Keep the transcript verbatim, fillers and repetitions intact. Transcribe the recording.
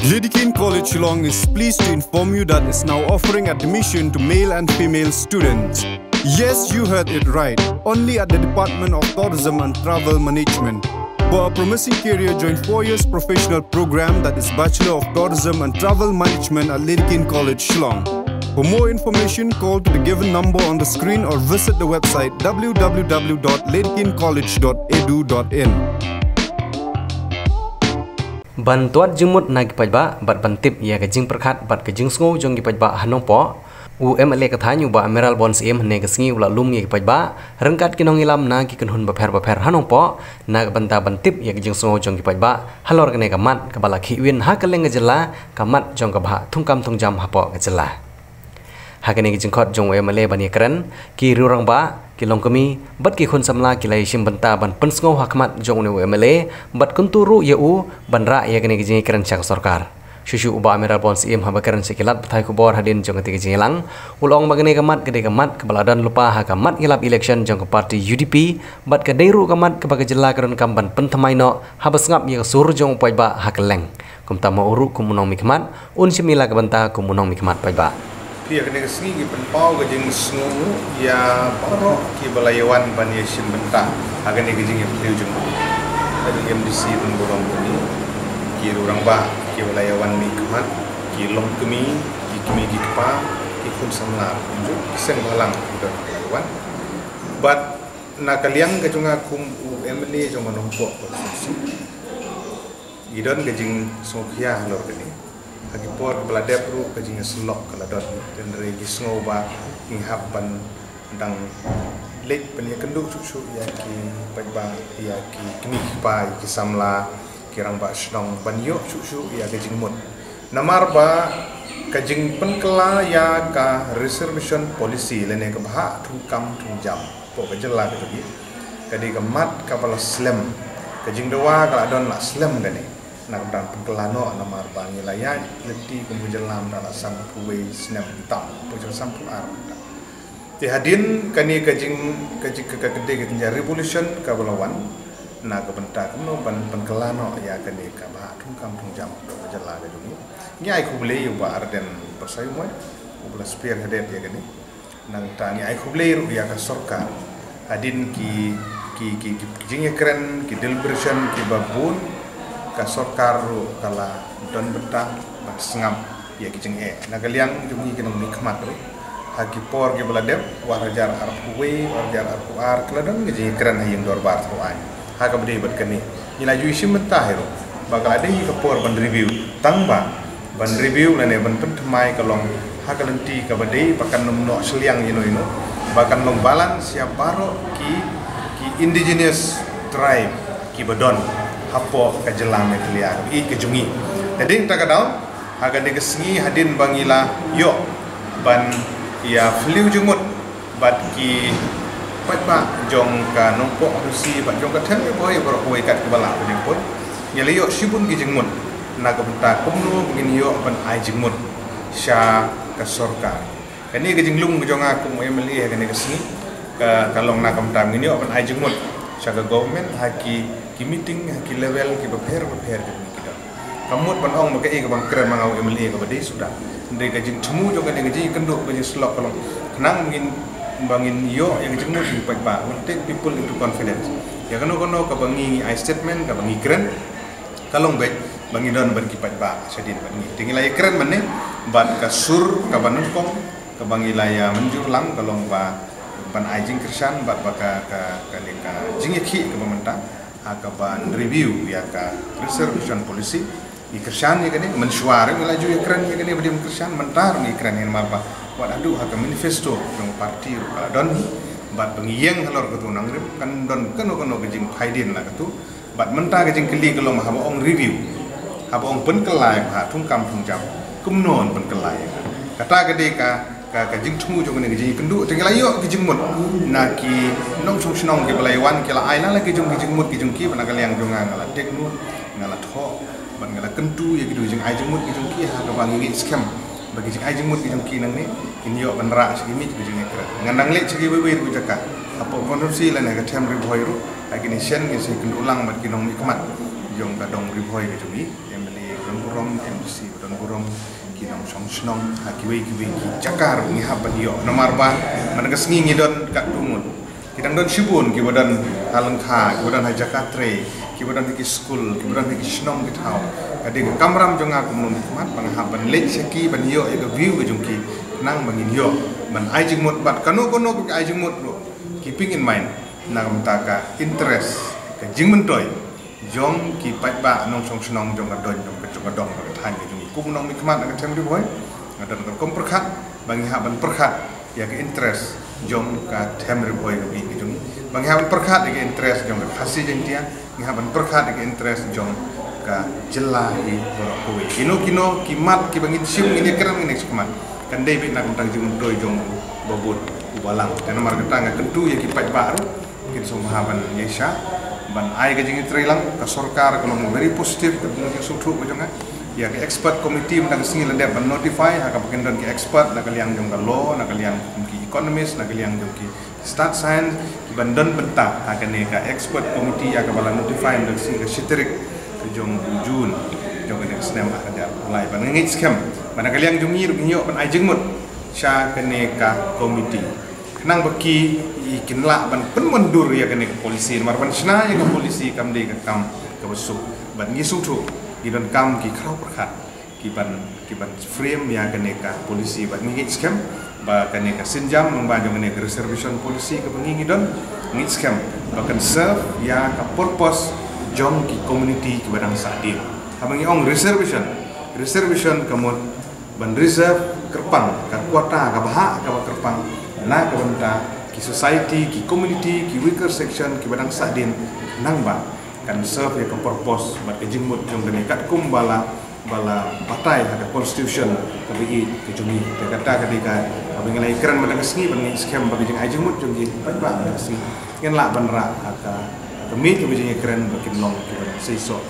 Lady Keane College Shillong is pleased to inform you that it's now offering admission to male and female students. Yes, you heard it right. Only at the Department of Tourism and Travel Management. For a promising career, join four years professional program, that is Bachelor of Tourism and Travel Management at Lady Keane College Shillong. For more information, call to the given number on the screen or visit the website w w w dot lady keane college dot e d u dot in. Ban tuat jingmut na ki paidbah bad ban tip ïa ka jingpyrkhat bad ka jingsngew jong ki paidbah ha Nongpoh, u M L A ka thaiñ u Bah Mayralborn Syiem hynne ka sngi u la lum ïa ki paidbah ryngkat ki nongïalam na ki kynhun bapher bapher ha Nongpoh na ka bynta ban tip ïa ka jingsngew jong ki paidbah halor kane ka mat kaba la khih win ha kylleng ka jylla, ka mat jong ka bhah thungkam thungjam hapoh ka jylla. Ha kane ka jingkhot jong u M L A ban ïakren, ki riew rangbah, ki longkmie bad ki khun samla ki la ïashim bynta ban pynsngew ha khmat jong une u M L A bad kyntu ruh ïa u ban rah ïa kane ka jingïakren sha ka sorkar. Shuh shuh u Bah Mayralborn Syiem haba kren sha ki lad pathai khubor hadien jong kata ka jingïalang, u la ong ba kane ka mat ka dei ka mat kaba la don lypa ha ka mat ïalap election jong ka party U D P bad ka dei ruh ka mat kaba ka jylla ka donkam ban pynthymmai noh haba sngap ïa ka sur jong u paidbah ha kylleng. Kumta ma u ruh kum u nongmihkhmat un shim ïa la ka bynta kum u nongmihkhmat paidbah. Phi, ha kane ka sngi ngi pynpaw ka jingsngewnguh ïa baroh kiba la ïawan ban ïashim bynta ha kane ka jingïapylliew jingmut. Ka jong M D C Pynburom kane, ki riew rangbah kiba la ïawan mihkhmat, ki longkmie, ki kmie ki kpa, ki khun samla, kumjuh ki seng bhalang kiba la ïawan. Bad na ka liang ka jong nga kum u M L A jong ka Nongpoh Constituency, ngi don ka jingsngewkhia halor kane. Ha ki por ba la dep ruh ka jingïasyllok ka la don, hynrei ngi sngew ba ngi hap ban dang leit ban ïakynduh shuh shuh ïa ki paidbah, ïa ki kmie ki kpa, ïa ki samla, ki rangbah shnong ban ïoh shuh shuh ïa ka jingmut. Namar ba ka jingpynkylla ïa ka reservation policy lane ka bhah thungkam thungjam hapoh ka jylla ka jong ngi, ka dei ka mat kaba la slem. Ka jingdawa ka la don la slem kane. Na ka bynta pynkylla noh namar ba ngi la ïaid lynti kum ka jylla mynta la sanphew wei snem tam, hapoh jong sanphew ar mynta. Te hadien kane ka jing, ka jing, ka, ka, ka dei ka jing revolution kaba la wan na ka bynta kumno ban pynkylla noh ïa kane ka bhah thungkam thungjam hapoh ka jylla ka jong ngi. Ngi ai khublei ïa u Bah Ardent Basaiawmoit uba la spearhead ïa kane. Nangta ngi ai khublei ruh ïa ka sorkar hadien ki, ki, ki, ki jingïakren, ki deliberation kiba bun, ka sorkar ruh ka la don bynta ban sngap ïa ki jingeh. Na ka liang jong ngi ki nongmihkhmat ruh, ha ki por kiba la dep, ar hajar arphew wei, ar hajar arphew ar, ki la don ki jingïakren ha ïing dorbar thaw aiñ. Ha kaba dei bad kane, ngi la ju ïashim bynta hi ruh ba ka la dei ka por ban review, tang ba ban review lane ban pynthymmai ka long ha ka lynti kaba dei ba kan ym noh shiliang ïano ïano, ba kan long balance ïa baroh ki, ki indigenous tribe kiba don hapoh ka jylla Meghalaya kaba ïeit ka jong ngi. Ka dei kata ka daw, ha kane ka sngi hadien ba ngi la ïoh ban ïapylliew jingmut bad ki paidbah jong ka Nongpoh Constituency bad jong ka Them Ri Bhoi baroh kawei kat kiba lah ban ïakynduh, ngi la ïoh shibun ki jingmut na ka bynta kumno ba ngin ïoh ban ai jingmut sha ka sorkar. Kane ka jinglum ka jong nga kum u M L A ha kane ka sngi ka, ka long na ka bynta ngin ïoh ban ai jingmut sha ka government ha ki, ki meeting, ha ki level kiba pher ba pher kiba ngi ki don. Kam mut ban ong ba kaei kaba nga kren ma nga u M L A kaba dei suda. Hynrei ka jingthmu jong kane ka jingïakynduh, ka jingïasyllok ka long khnang ba ngin, ba ngin ïoh ïa ka jingmut jong ki paidbah, will take people into confidence. Ïa kano kano kaba ngi, ngi ai statement, kaba ngi kren, ka long beit ba ngi don bad ki paidbah shadien bad ngi. Te ngi la ïakren mynne bad ka sur kaba nyngkong kaba ngi la ïa mynjur lang ka long ba ban ai jingkyrshan bad ba ka, ka, kane ka jingïakhih kaba mynta ha kaban review ïa ka reservation policy. Ngi kyrshan ïa kane, mynshuwa ruh ngi la ju ïakren ïa kane ba dei ban kyrshan, mynta ruh ngi kren ïa kane namar ba wat haduh ha ka manifesto jong ka party ruh ka la don hi bad ba ngi ïeng halor katu nongrim, kan don kano kano ka jingphaidien la katu. Bad mynta ka jingkylli ka long haba ong review, haba ong pynkylla ïa ka bhah thungkam thungjam, kumno yn pynkylla ïa ka. Kata ka dei ka, ka, ka jingthmu jong kane ka jingïakynduh. Te ngi la ïoh ki jingmut na ki nongshong shnong kiba la ïawan, ki la ai la la ki jong ki jingmut ki jong ki, bad na ka liang jong nga, nga la tekno, nga la thoh bad nga la kyntu ïa kitu ki jingai jingmut ki jong ki ha kaba ngi ngeit skhem ba ki jingai jingmut ki jong ki nangne kin ïoh ban rah sha ki miej ki jingïakren. Ngan nang leit sha kiwei wei ruh ki jaka hapoh constituency lane ka Them Ri Bhoi ruh, ha kine ki sien ngin sa ïakynduh lang bad ki nongmihkhmat jong ka dong Ri Bhoi ka jong ngi, M L A burom ki MDC, ba don burom ki nongshong shnong ha kiwei kiwei ki jaka ruh ngi hap ban ïoh. Namar ba man ka sngi ngi don katto ngut, ki dang don shibun kiba don ha lyngkha, kiba don ha jaka trei, kiba don ha ki skul, kiba don ha ki shnong ki thaw. Ka dei ka kamram jong nga kum u nongmihkhmat ba nga hap ban leit sha ki ban ïoh ïa ka view ka jong ki, khnang ba ngin ïoh ban ai jingmut. Bad kano kano ka ai jingmut ruh, keeping in mind na ka bynta ka interest, ka jingmyntoi jong ki paidbah nongshong shnong, jong ka doiñ, jong ka, jong ka dong, jong ka thaiñ ka jong ngi. Kum u nongmihkhmat na ka them Ri Bhoi, nga don ka rukom pyrkhat ba ngi hap ban pyrkhat ïa ka interest jong ka them Ri Bhoi ka jong ngi, ba ngi hap ban pyrkhat ïa ka interest jong ka Khasi Jaiñtia, ngi hap ban pyrkhat ïa ka interest jong ka jylla hi baroh kawei. Kino kino ki mat kiba ngin shim, ngin ïakren, ngin ïa shim mat, kan dei beit na ka bynta ka jingmyntoi jong u babun u balang. Te namar kata nga kyntu ïa ki paidbah ruh, kin sngewbha ban ïaishah ban ai ka jingïatreilang. Ka sorkar ka long very positive, ka jingïasngewthuh ka jong nga. Ïa ka expert committee mynta ka sngi la dep ban notify, ha kaba kin don ki expert na ka liang jong ka law, na ka liang jong ki economist, na ka liang jong ki stad science, kiban don bynta ha kane ka expert committee ïa kaba la notify mynta ka sngi, ka shi tarik ka jong u June jong kane ka snem ar hajar lai. Ban ngeit skhem ba na ka liang jong ngi ruh ngin ïoh ban ai jingmut sha kane ka committee, khnang ba ki, i, kin lah ban pynmyndur ïa kane ka policy. Namar ban shna ïa ka policy kam dei ka kam kaba suk. Bad ngi sngewthuh ngi donkam ki khraw pyrkhat kiban, kiban frame ïa kane ka policy. Bad ngi ngeit skhem ba kane ka sienjam lyngba jong kane ka reservation policy kaba ngi, ngi don, ngeit skhem ba kan serve ïa ka purpose jong ki community kiba dang sahdien. Haba ngi ong reservation, reservation ka mut ban reserve kyrpang ka quota, ka bhah kaba kyrpang na ka bynta ki society, ki community, ki weaker section kiba dang sahdien, khnang ba kan serve ïa ka purpose bad ka jingmut jong kane, katkum ba la, ba la batai ha ka constitution kaba ïeit ka jong ngi. Te kata ka dei kaba ngi la ïakren mynta ka sngi, bad ngi skhem ba ka jingai jingmut jong ngi paidbah mynta ka sngi ngin lah ban rah ha ka, ka mih kaba jingïakren ba kin long kiba seisoh.